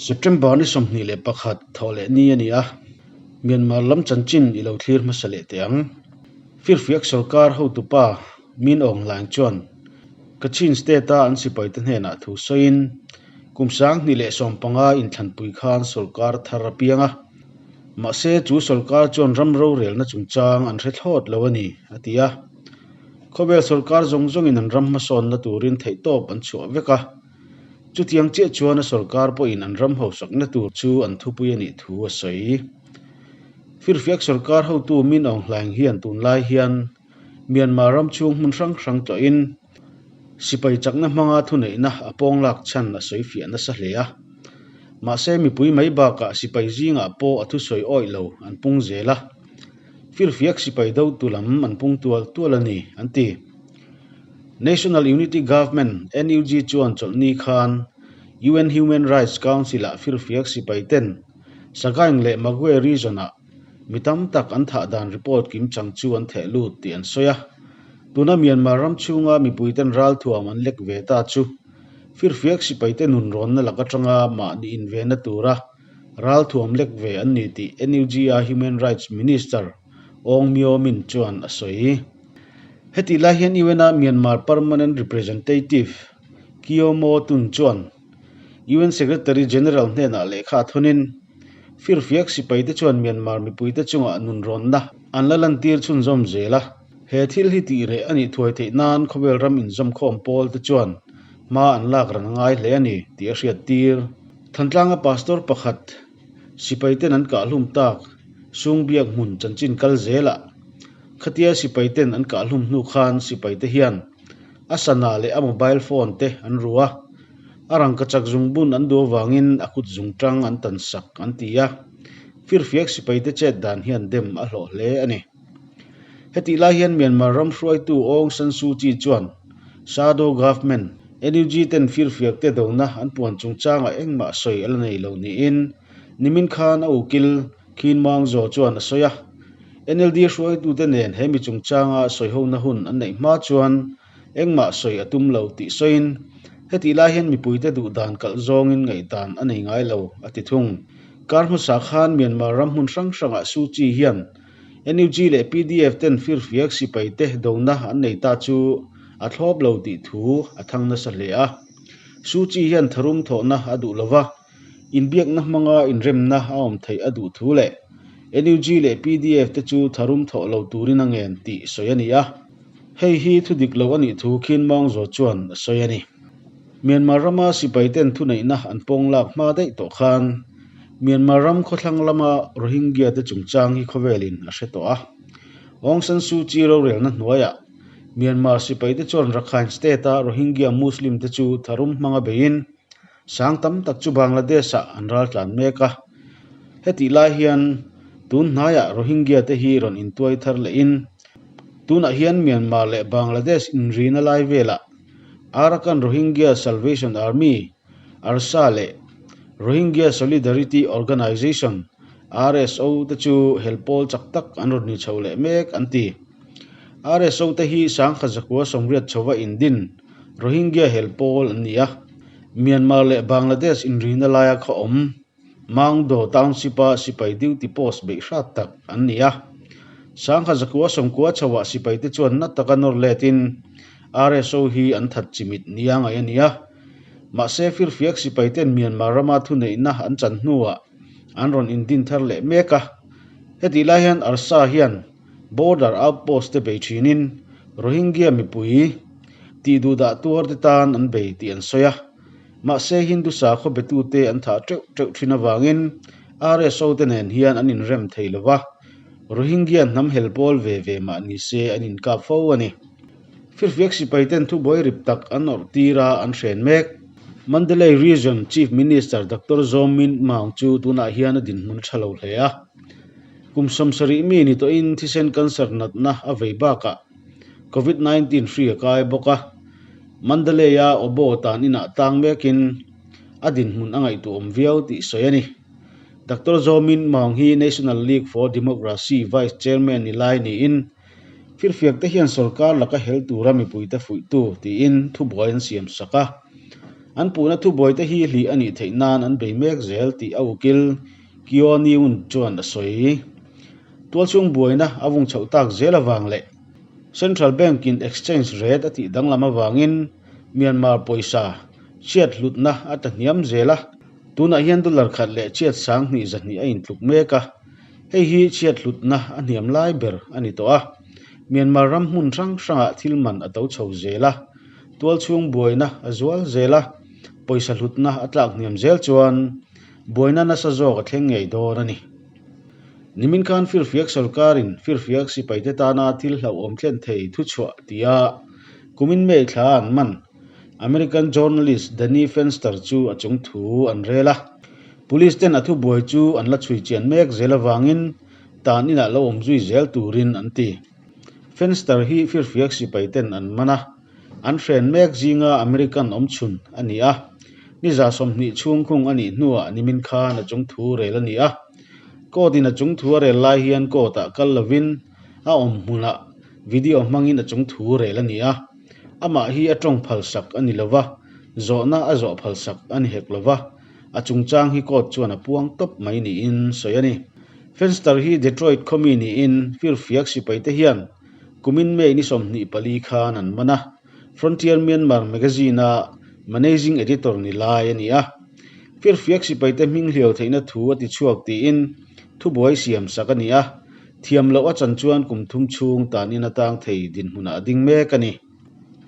September ni 21 thawh leh ni a ni a, Myanmar lam chanchin i lo thlir hmasa leh teh ang. Firfiak sorkar hotupa Min Aung Hlaing chuan Kachin State-a an sipaite hnenah thu sawiin kum 2015 inthlanpui khan sorkar thar a piang a, mahse chu sorkar chuan ram rorelna chungchang an hre thlawt lo a ni, a ti a. Khawvel sorkar zawng zawngin an ram hmasawnna turin theihtawp an chhuah vek a, chutiang chiah chuan a sorkar pawhin an ram hausakna tur chu an thupui a nih thu a sawi. Firfiak sorkar hotu Min Aung Hlaing hian tunlai hian Myanmar ram chhung hmun hrang hrang tlawhin sipai chakna hmanga thuneihna a pawnglak chhan a sawi fiah nasa hle a. Mahse mipui mai bakah sipai zingah pawh a thusawi awih lo an pung zel a. Firfiak sipai dotu lam an pung tual tual a ni, an ti. National Unity Government, NUG, chuan chawlhni khan UN Human Rights Council-ah firfiak sipai ten Sagaing leh Magwe region-ah mi tam tak an thah dan report kim chang chu an theh lut tih an sawi a. Tuna Myanmar ram chhunga mipuiten ralthuam an lek ve ta chu firfiak sipaite nunrawnna lak atanga mahni invenna tura Ralthuam lek ve an ni tih NUG-a Human Rights Minister Aung Myo Min chuan a sawi. Hetih lai hian UN-a Myanmar Permanent Representative Kyaw Moe Tun chuan UN Secretary General hnenah lehkha a thawnin, Firfiak sipaite chuan Myanmar mipuite chungah nunrawnna an la lantir chhunzawm zel a, he thil hi tih reh a nih thuai theih nan khawvel ram inzawmkhawm pawl te chuan hma an lak ran a ngai hle a ni tih a hriattir. Thantlanga pastor pakhat sipaiten an kahhlum tak Sungbiak hmun chanchin kal zelah khatia sipaiten an kahhlum hnu khan sipaite hian a sana leh a mobile phone te an ru a, a rangkachak zungbun an duh avangin a kut zungtang an tan sak an ti a, firfiak sipaite chet dan hian dem a hlawh hle a ni. Hetih lai hian Myanmar ram hruaitu Aung San Suu Kyi chuan Shadow Government, NUG ten firfiak te dona an puan chungchangah engmah sawi a la nei lo niin nimin khan a ukil Khin Maung Zaw chuan a sawi a. NLD hruaitute nen he mi chungchanga sawihona hun an neih hma chuan engmah sawi a tum lo tih sawiin hetih lai hian mipuite duh dan kalh zawngin ngaihdan a nei ngai lo a ti thung. Kar hmasa khan Myanmar ram hmun hrang hrangah Suu Kyi hian NUG leh pdf ten firfiak sipai te dona an nei ta chu a thlawp lo tih thu a thang nasa hle a. Suu Kyi hian tharum thawhna a duh lo va, inbiakna hmanga inremna a awm theih a duh thu leh NUG leh pdf te chu tharum thawh lo turin a ngen tih sawi a ni a. Hei hi thu dik lo a nih thu Khin Maung Zaw chuan a sawi a ni. Myanmar rama sipai ten thuneihna an pawng lak hma daih tawh khan Myanmar ram khawthlang lama Rohingya te chungchang hi khawvelin a hre tawh a. Aung San Suu Kyi rorelna hnuaiah Myanmar sipai te chuan Rakhine State-a Rohingya Muslim te chu tharum hmanga beiin sang tam tak chu Bangladesh-ah an raltlan mek a. Hetih lai hian tun hnaiah Rohingya te hi rawn intuai thar lehin tunah hian Myanmar leh Bangladesh inrina lai velah Arakan Rohingya Salvation Army, ARSA, leh Rohingya Solidarity Organization, RSO, te chu hel pawl chak tak an rawn ni chho leh mek an ti. RSO te hi 1980 chhova indin Rohingya hel pawl an ni a, Myanmar leh Bangladesh inrina laia khaw awm Maungdaw Township-a sipai duty post beih hrat tak an ni a. 1990 chhoah sipaite chuan na taka nawr letin RSO hi an that chimit nia ngaih a ni a. Mahse firfiak sipaiten Myanmar rama thuneihna an chan hnuah an rawn indin thar leh mek a. Hetih lai hian ARSA hian border outpost te bei thinin Rohingya mipui tih duhdah tuar te tan an bei tih an sawi a. Mahse Hindu sakhaw betute an thah teuh teuh thin avangin RSO te nen hian an inrem thei lo va, Rohingya hnam hel pawl ve ve mah ni se an inkap fo a ni. Firfiak sipai ten thubuai rip tak an awrh tir a an hren mek. Mandalay Region Chief Minister Doctor Zaw Min Maung chu tunah hian a dinhmun a tha lo hle a. Kum 70 mi ni tawhin thisen cancer natna a vei bakah Covid-19 hri a kai bawk a. Mandalay-a Obo tan inah tlang mekin a dinhmun a ngaihtuahawm viau tih sawi a ni. Doctor Zaw Min Maung hi National League for Democracy Vice Chairman ni lai niin firfiakte hian sorkar laka hel tura mipuite fuihtu tiin thubuai an siam sak a. An puhna thubuaite hi hlih a nih theih nan an bei mek zel tih a ukil Kyaw Nyunt chuan a sawi. Tualchhung buaina a vung chhoh tak zel avang leh Central Bank in exchange rate a tih danglam avangin Myanmar pawisa chhiat hlutna a ta hniam zel a, tunah hian dollar khat leh chhiat 2000 200 a intluk mek a, hei hi chhiat hlutna a hniam lai ber a ni tawh a. Myanmar ram hmun hrang hrangah thil man a to chho zel a, tualchhung buaina a zual zel a, pawisa hlutna a tlak hniam zel chuan buaina nasa zawk a thleng ngei dawn a ni. Nimin khan Firfiak sorkarin Firfiak sipaite tana thil hlauhawm thlen thei thuchhuah tia kumin May thla an man American journalist Danny Fenster chu a chung thu an rel a. Police ten a thubuai chu an la chhui chian mek zel avangin tan inah lo awm zui zel turin an ti. Fenster hi Firfiak sipai ten an man a, an hren mek zinga American awmchhun a ni a. Ni 20 chhung khung a nih hnuah nimin khan a chung thu rel a ni a. Court in a chung thu a rel lai hian court ah kal lovin a awm hmunah video hmangin a chung thu rel a ni a. Amah hi a tawng phalsak a ni lova, zawhna a zawh phalsak a ni hek lova, a chungchang hi court chuan a puang tawp mai niin sawi a ni. Fenster hi Detroit khawmi niin firfiak sipaite hian kumin May ni 24 khan an man a. Frontier Myanmar magazine-a managing editor ni lai a ni a. Firfiak sipaite hming hliau theihna thu a ti chhuak tiin thubuai siam sak a ni a, thiam loh a chan chuan kum thum chhung tanin a tang thei dinhmunah a ding mek a ni.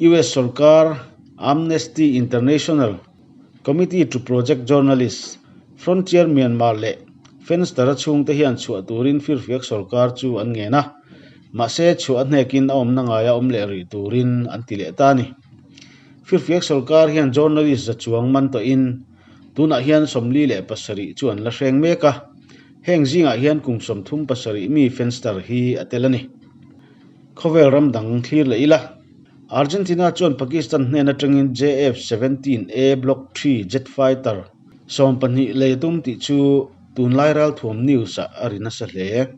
US sorkar Amnesty International, Committee to Project Journalists, Frontier Myanmar leh Fenster-a chhungte hian chhuah turin firfiak sorkar chu an ngen a, mahse chhuah a hnekin a awmna ngaia awm leh rih turin an ti leh ta a ni. Firfiak sorkar hian journalist za chuang man tawhin tunah hian 47 chu an la hreng mek a, heng zingah hian kum 37 mi Fenster hi a tel a ni. Khawvel ram dang thlir leh ila. Argentina chuan Pakistan hnen atangin JF-17A Block 3 jet fighter 12 lei a tum tih chu tunlai ralthuam news-ah a ri nasa hle.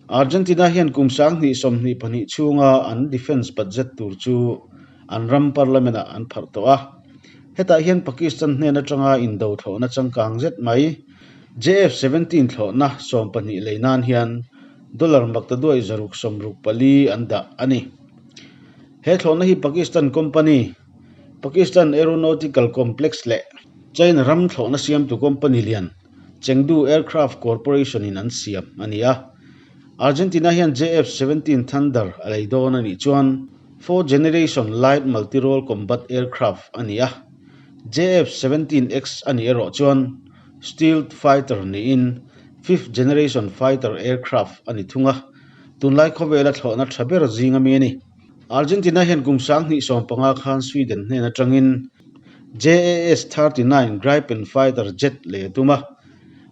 Argentina hian kum 2022 chhunga an defence budget tur chu an ram parliament-ah an pharh tawh a. Hetah hian Pakistan hnen atanga indo thlawhna changkang zet mai JF-17 thlawhna 12 lei nan hian dollar maktaduai 664 an dah a ni. He thlawhna hi Pakistan company, Pakistan Aeronautical Complex leh China ram thlawhna siamtu company lian Chengdu Aircraft Corporation in an siam a ni a. Argentina hian JF-17 Thunder a lei dawn a nih chuan fourth generation light multi-role combat aircraft a ni a. JF-17X a nih erawh chuan stealth fighter niin fifth generation fighter aircraft a ni thung a. Tunlai khawvela thlawhna tha ber zing ami a ni. Argentina hian kum 2015 khan Sweden hnen atangin JAS-39 Gripen fighter jet lei a tum a,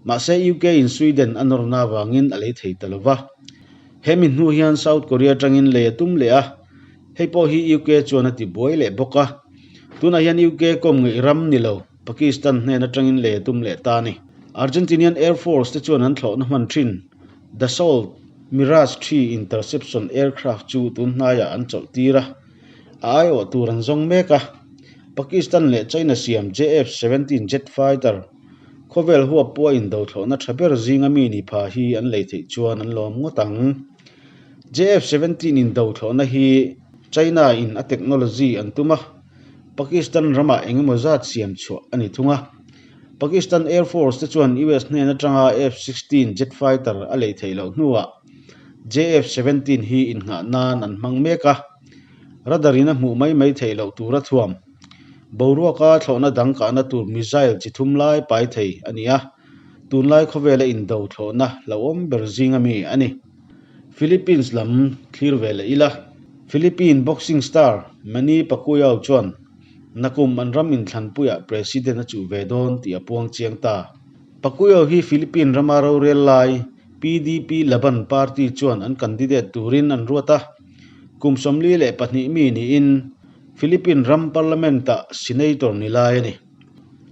mahse UK in Sweden a nawrna avangin a lei thei ta lo va. Hemi hnu hian South Korea atangin lei a tum leh a, hei pawh hi UK chuan a ti buai leh bawk a. Tunah hian UK kawm ngeih ram ni lo, Pakistan hnen atangin lei a tum leh ta a ni. Argentinian Air Force te chuan an thlawhna hman thin. Dassault Mirage 3 interception aircraft chu tun hnaiah an chawlh tir a, a aiawh tur an zawng mek a. Pakistan leh China siam JF-17 jet fighter khawvel huap pawha indo thlawhna tha ber zinga mi ni pha hi an lei theih chuan an lawm ngawt ang. JF-17 indo thlawhna hi China in a technology an tum a, Pakistan ramah eng emaw zat siam chhuah a ni thung a. Pakistan Air Force te chuan US hnen atanga F-16 jet fighter a lei theih loh hnuah JF-17 hi innghah nan an hmang mek a, radar in a hmuh mai mai theih loh tura thuam. Boruaka thlawhna dang kahna tur missile chi thum lai pai thei a ni a, tunlai khawvela indo thlawhna hlauhawm ber zinga mi a ni. Philippines lam thlir ve leh ila, Philippine boxing star Manny Pacquiao chuan Nakum an ram inthlanpuiah President a chuh ve dawn tih a puang chiang ta. Pacquiao hi Philippine rama rorel lai PDP Laban party chuan an candidate turin an ruat a. Kum 42 mi niin Philippine ram parliament-ah senator ni lai a ni.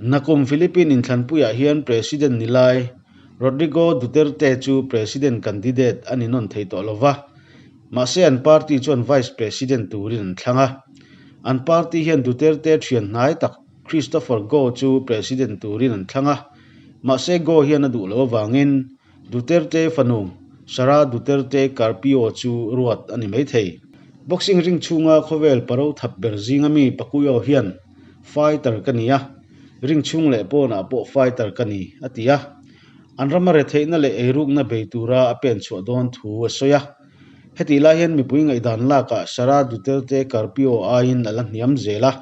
Nakum Philippine inthlanpuiah hian President ni lai Rodrigo Duterte chu President candidate a ni nawn thei tawh lo va. Mahse an party chuan Vice President turin an thlang a. An party hian Duterte thian hnai tak. Christopher Go chu President turin an thlang a, mahse Go hian a duh loh avangin Duterte fanu Sara Duterte Carpio chu ruat a ni maithei. Boxing ring chhunga khawvel paro thap ber zinga mi Pacquiao hian Fighter ka ni a, ring chhung leh pawnah pawh fighter ka ni, a ti a. An rama retheihna leh eirukna bei tura a pen chhuah dawn thu a sawi a. Hetih lai hian mipui ngaihdan lakah Sara Duterte Carpio aiin a la hniam zel a.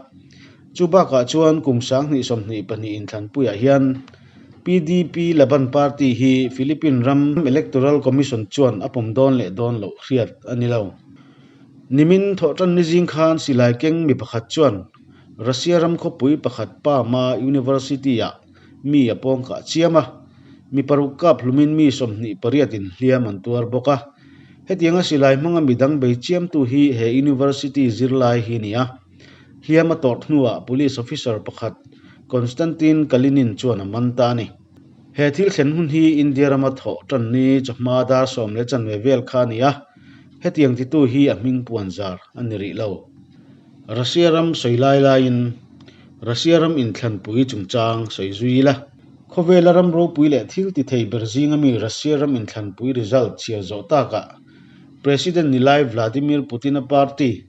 Chu bakah chuan kum 2022 inthlanpuiah hian PDP Laban Party hi Philippine ram Electoral Commission chuan a pawm dawn leh dawn loh hriat a ni lo. Nimin thawhtanni zing khan silai keng mi pakhat chuan Russia ram khawpui pakhat Parma University-ah mi a pawng kah chiam a, mi paruk kap hlumin mi 28 in hliam an tuar bawk a. Hetianga silai hmanga midang bei chiamtu hi he University zirlai hi ni a. Hliam a tawrh hnuah Police Officer pakhat Konstantin Kalinin chuan a man ta a ni. He thil thlen hun hi India rama thawh tan ni chawhma dar sawm leh chanve vel kha a ni a, hetiang titu hi a hming puan zar a ni rih lo. Russia ram sawi lai laiin Russia ram inthlanpui chungchang sawi zui ila. Khawvela ram ropui leh thil ti thei ber zinga mi Russia ram inthlanpui result chhiar zawh takah President ni lai Vladimir Putin-a party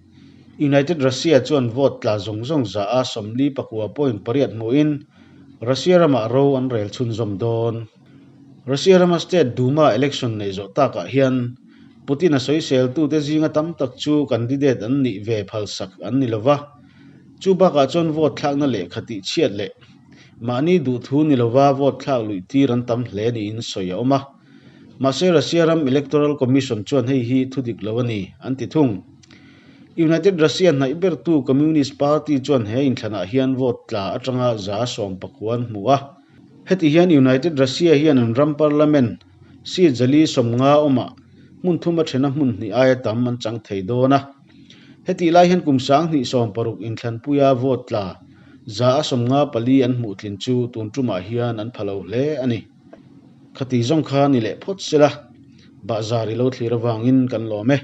United Russia chuan vote tla zawng zawng za a 49.8 hmuhin Russia ramah ro an rel chhunzawm dawn. Russia rama State Duma election neih zawh takah hian Putin-a sawiseltute zinga tam tak chu candidate an nih ve phalsak an ni lova, chu bakah chuan vote thlakna lehkha tihchhiat leh mahni duhthu ni lova vote thlak luih tir an tam hle niin sawi a awm a. Mahse Russia ram Electoral Commission chuan hei hi thu dik lo a ni an ti thung. United Russia hnaih bertu Communist Party chuan he inthlanah hian vote tla atanga 19% an hmu a. Heti hian United Russia hian an ram parliament seat 450 awmah hmun thum a thena hmun hnih aia tam an chang thei dawn a. Hetih lai hian kum 2016 inthlanpuia vote tla 54% an hmuh tlin chu tun tumah hian an pha lo hle a ni. Khati zawng kha ni leh phawt sela, bahzar i lo thlir avangin kan lawm e.